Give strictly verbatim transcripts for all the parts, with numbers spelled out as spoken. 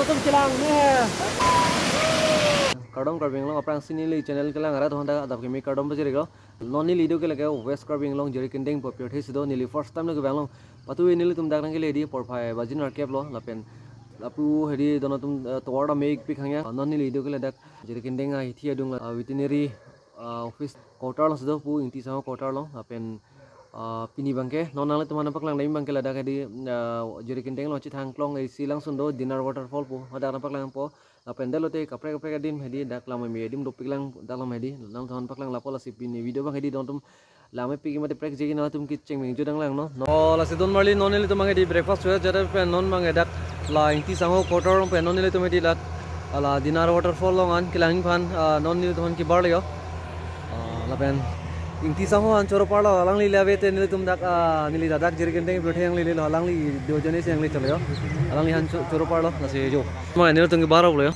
Tum kelang me he. Kardom Karbi Anglong aphrangsi neli channel kelang arat honda adap kimi kardom pajirlo. Non neli do ke lake West Karbi Anglong Jirikindeng pu apirthe si do, neli first time lo kevang long. Patu nelitum dak nangkele di porphai baji nerkep lo lapen lapu hedi don atum, eh, tovar dam-ik pik hangya. Non neli do ke ladak Jirikindeng ahithi adung la, ah, veterinary, ah, office quarter along si do pu, Ingti Sangho quarter along lapen, ah, pini abangke non nanglitum aphan nangpaklang dam abangke ladak hedi, ah, Jirikindeng along chethang klong isi langsun do Dinar Waterfall pu, hadak nangpaklangpo. Lapen det lote kaprek kaprek adim hedi dak lam me adim dopik lang dak lam hedi. Nangtum aphan paklang lapo, lasi pini video abang hedi don atum lam me pik mate prek jegi nangtum kecheng meng jodang lang no. No. Oh, lasi don marli non nelitum abang hedi breakfast chojat pen non abang dak la Ingti Sangho quarter along pen non nelitum hedi dak la Dinar Waterfall along an kelang aphan, ah, non nelitum aphan kebar lo. Ah, lapen Ingti Sangho aphan choro parlo, alangli le ave te nelitum dak, ah, neli ladak Jirikindeng pirthe alangli lelo, alangli do jane si alangli cholo. Alangli aphan cho-, choro parlo, lasi jo. Ma nelitum kebar lo yo.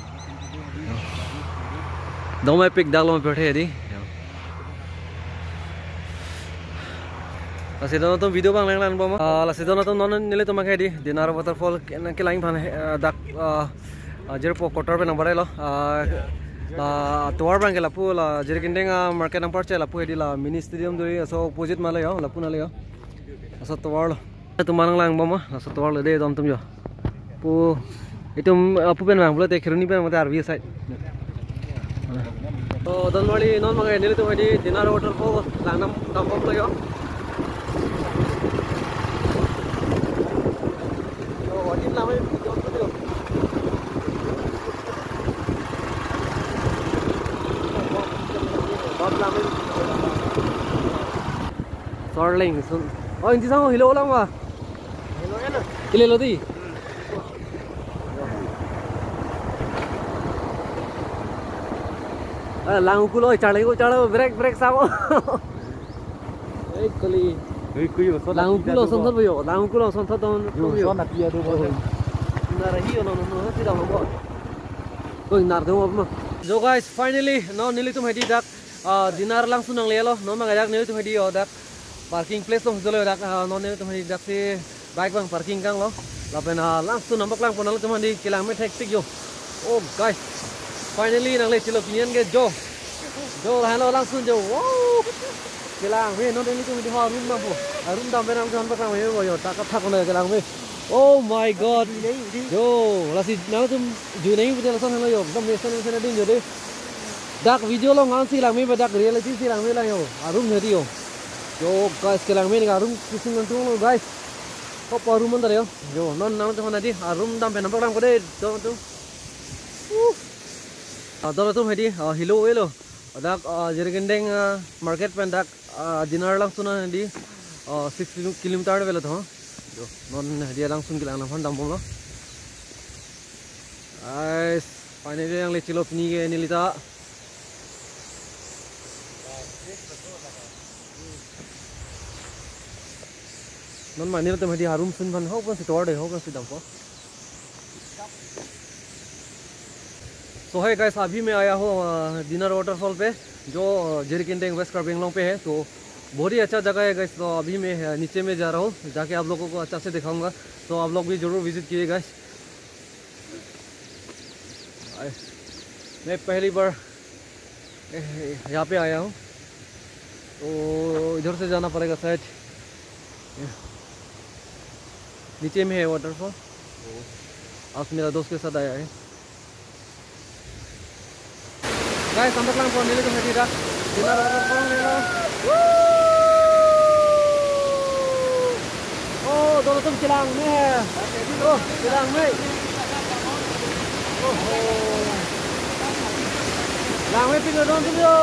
Dong mai pik dak lo pirthe di. Lasi don atum video abang lang lang bom. Ah, lasi don atum non nelitum abang hedi Dinar Waterfall ke-, kelang aphan, eh, dak, ah, ah, jirpo quarter pen nangbar lo. Ah, la tovar abangke lapu la Jirikindeng, ah, market nangparche lapu hedi la mini stadium do, laso opposite ma lo yo, lapu na lo yo. Laso tovar lo. Tum nanglang bom, laso tovar lo de don atum jo. Pu itum, ah, pu pen vang pulote Kheroni pen mate Arvi side. To don marli non abang nelitum hedi Dinar Waterfall lang dam dam bom lo yo. Yo, adim lam me video video. Bap lam me. Sorling sun. Oh, Ingti Sangho helo lang ma. Helo ya lo. Helo lo di. Ah, lang ukulo, charli ko charli, break, break samo. Eh, kuli. Eh, kuyo, so lang ukulo, son thot yo, lang ukulo, son thot don. Yo, yo. Son atia do bo. Nar hi yo, no, no, no, si dam bo. Koi nar do ma. So guys, finally, non nelitum hedi dak, ah, Dinar langsun nanglelo, non abang dak nelitum hedi yo dak. Parking place along jolo dak, ah, non nelitum hedi dak si bike abang parking kanglo. Lapen, ah, langsun nangpaklangpo nangtum hedi kelang me thek tik jo. Oh guys, finally nangle chelo pinian ke jo. Jo lahelo langsun jo. Wow. Kelang me non nelitum hedi ho room dampo. Ah, room dam pen nangtum paklang me yo, tak tak na kelang me. Oh my God. Jo, lasi nangtum jui nai pute lason helo yo. Dam me sen sen din jo de. Dak video along ngansi lang me ba dak reality si lang me lang yo. Ah, room hedi yo. Yo guys, kelang me ni room kisung nangtum lo guys. Kopo room andar yo. Yo, non nangtum hedi, ah, room dam pen nangpaklangpo de, don atum. Uh. Ah, don atum hedi, ah, helo elo. Dak, ah, Jirikindeng, ah, market pen dak, ah, Dinar langsun hedi, ah, six kilo-, kilometer avelo to. Yo, non hedi langsun kelang aphan dam bom lo. Guys, finally nangle chelo pini ke nelita. Non mane lo tem hedi room sun aphan ho kon si tovar de ho kon si dampo. So hey guys, अभी मैं आया हूँ, अ, Dinar Waterfall पे, जो, अ, Jirikindeng West Karbi Anglong पे है। तो बहुत ही अच्छा जगह है guys। तो अभी मैं, अ, नीचे में जा रहा हूँ, जाके आप लोगों को अच्छा से दिखाऊंगा। तो आप लोग भी जरूर visit कीजिए guys। आए, मैं पहली बार, ए, यहाँ पे आया हूँ, तो इधर से जाना पड़ेगा शायद। नीचे में है waterfall। आज मेरा दोस्त के साथ आया है। Guys, nangpaklangpo nelitum hedi dak Dinar Waterfall ni lo. Oh, don atum kelang me he. Oh, kelang me. Oh, oh. Lang me pik lo don atum yo.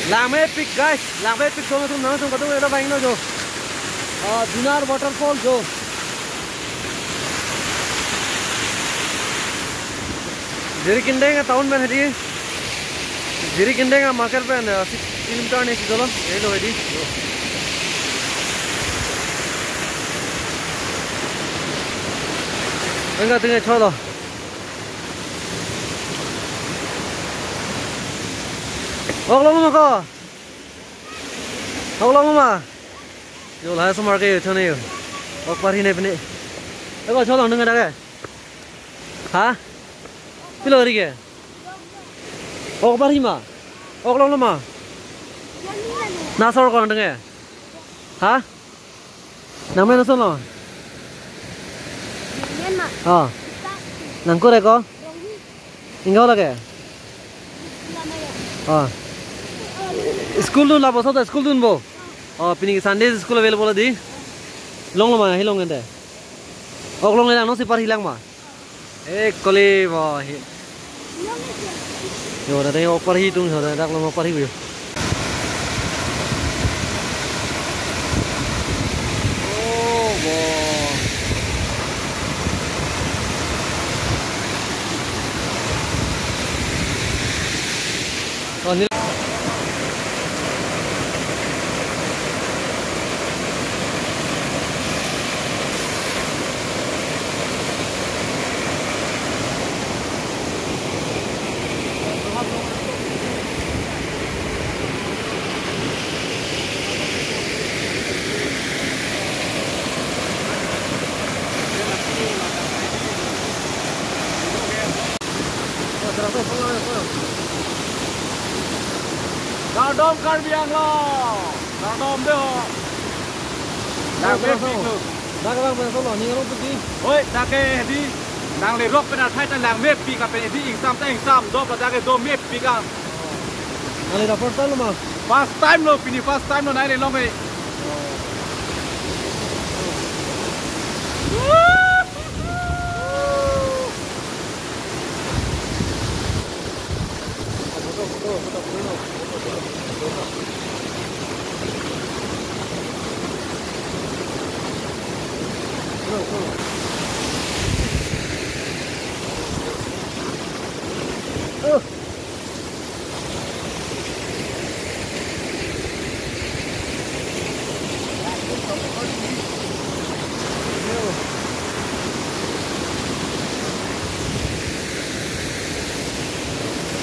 Langmepik guys, langmepik, song song nang song kadung elo bang no jo. Ah, Junar waterfall jo. Jirikindeng a-town pen hedi. Jirikindeng a-market pen, ah, six kilometer ne si dolo. Elo hedi. Enggak tinggal cholo. Ok longlo ma ko? Ok longlo ma? Jo, lahai osomar ke thone jo. Ok parhi ne pine. Eko, cholong nang ada ke? Ha? Pilo ri ke? Ok parhi ma? Ok longlo ma? Nasor ko nang ke? Ha? Nang men ason lo? Nang men ma? Oh. Nang kore ko? Ingkoi lake? Oh. School dun lapuson ta school dun bo. Oh, pini Sunday school available di. Longlo ma, hi long ente. Ok long lang, non si parhi lang ma. Eh, koli bo hi. Yo, na teng ok parhi tung, yo, na dak long ok parhi yo. Oh, bo. Oh, ni Kardom Karbi Anglong. Kardom de ho. Langmepik lo. Dak lang pen solo, ning arongpik di. Oi, dak ke di. Nangli rok pen athai ta langmepik, lapen di ingsam ta ingsam, dop ta dak ke domepik ang. Nangli dak first time lo ma? First time lo, pini first time lo nangli long ke.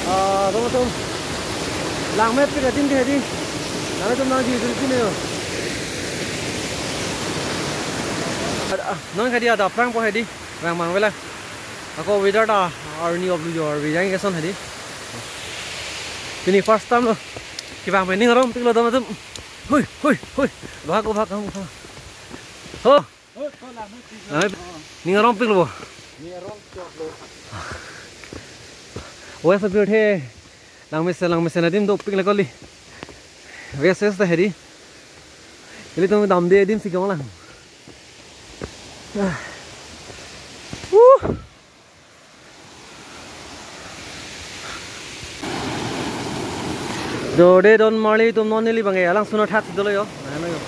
Ah, atum atum. Langmepik adim ke hedi. Nangtum nangji dun pine yo. Ah, non hedi ada aphrang po hedi. Rang mang vela. Ako weather ta arni oblu jo, arvi jang ke son hedi. Pini first time lo. Kevang pen ning arompik lo atum atum. Hui, hui, hui. Bhag, bhag, bhag, bhag. Ho. Oi, ko langmepik. Langmepik. Ning arompik lo bo. Ning arompik lo. Wes apir the. Langmesen, langmesen adim dopik le kali. Wes, wes ta hedi. Ilitum damde adim si kong lang. Ah. Uh. Dode don marli atum, non neli bang ke alangsun athak si dolo yo. Nano yo.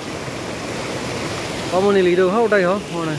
Komo neli do hau dai ho. Ho na.